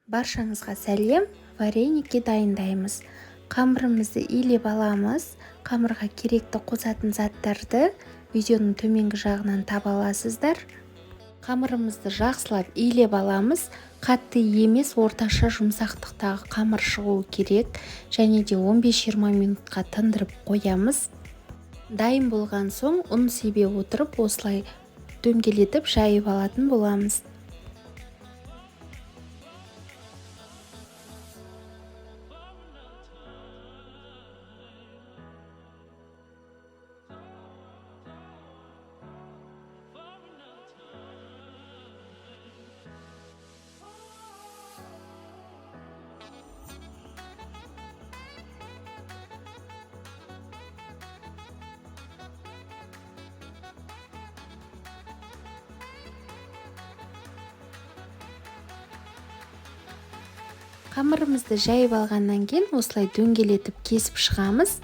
Баршаңызға сәлем! Вареники дайындаймыз. Қамырымызды илеп аламыз. Қамырға керекті қосатын заттарды видеоның төменгі жағынан таба аласыздар. Қамырымызды жақсылап илеп аламыз. Қатты емес, орташа жұмсақтықтағы қамыр шығуы керек. Және де 15-20 минутқа тындырып қоямыз. Дайын болған соң ұн себе отырып, осылай дөңгелетіп жайып алатын боламыз. Қамырымызды жайып алғаннан кейін осылай дөңгелетіп кесіп шығамыз.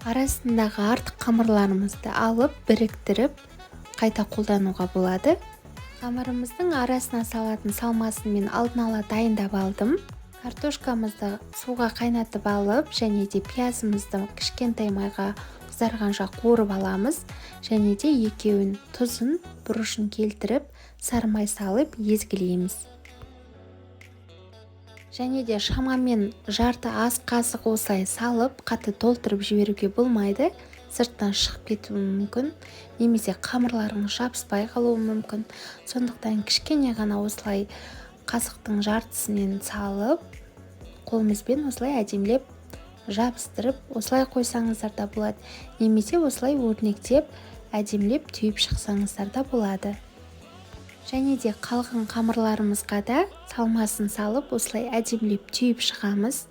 Арасындағы артық қамырларымызды алып, біріктіріп, қайта қолдануға болады. Қамырымыздың арасына салатын салмасын мен алдын ала дайындап алдым. Картошкамызды суға қайнатып алып, және де пиязымызды кішкентай майға қызарғанша қуырып аламыз. Және де екеуін тұзын, бұрышын келтіріп, сары май салып езгілейміз. Және де шамамен жарты ас қасық осылай салып, қатты толтырып жіберуге болмайды. Сырттан шығып кетуі мүмкін, немесе қамырларыңыз жабыспай қалуы мүмкін. Сондықтан кішкене ғана осылай қасықтың жартысымен салып, қолымызбен осылай әдемілеп жабыстырып, осылай қойсаңыздар да болады. Немесе осылай өрнектеп, әдемілеп түйіп шықсаңыздар да болады. Және де қалған қамырларымызға да салмасын салып, осылай әдемілеп түйіп шығамыз.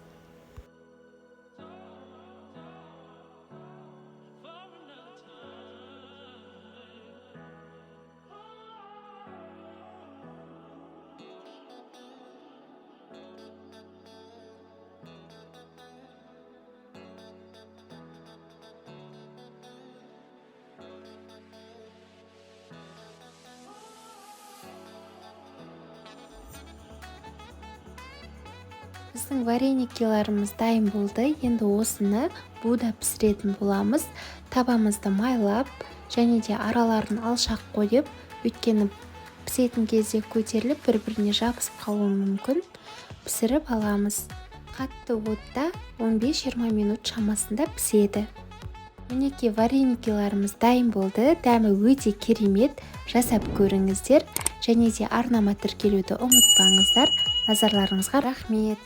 Біздің вареникиларымыз дайын болды. Енді осыны буда пісіретін боламыз. Табамызды майлап, және де араларын алшақ қойып, өйткені пісетін кезде көтеріліп бір-біріне жабысып қалуы мүмкін. Пісіріп аламыз. Қатты отта 15-20 минут шамасында піседі. Мінекей, вареникиларымыз дайын болды. Дәмі өте керемет. Жасап көріңіздер. Және де арнама тіркелуді ұмытпаңыздар. Назарларыңызға рахмет.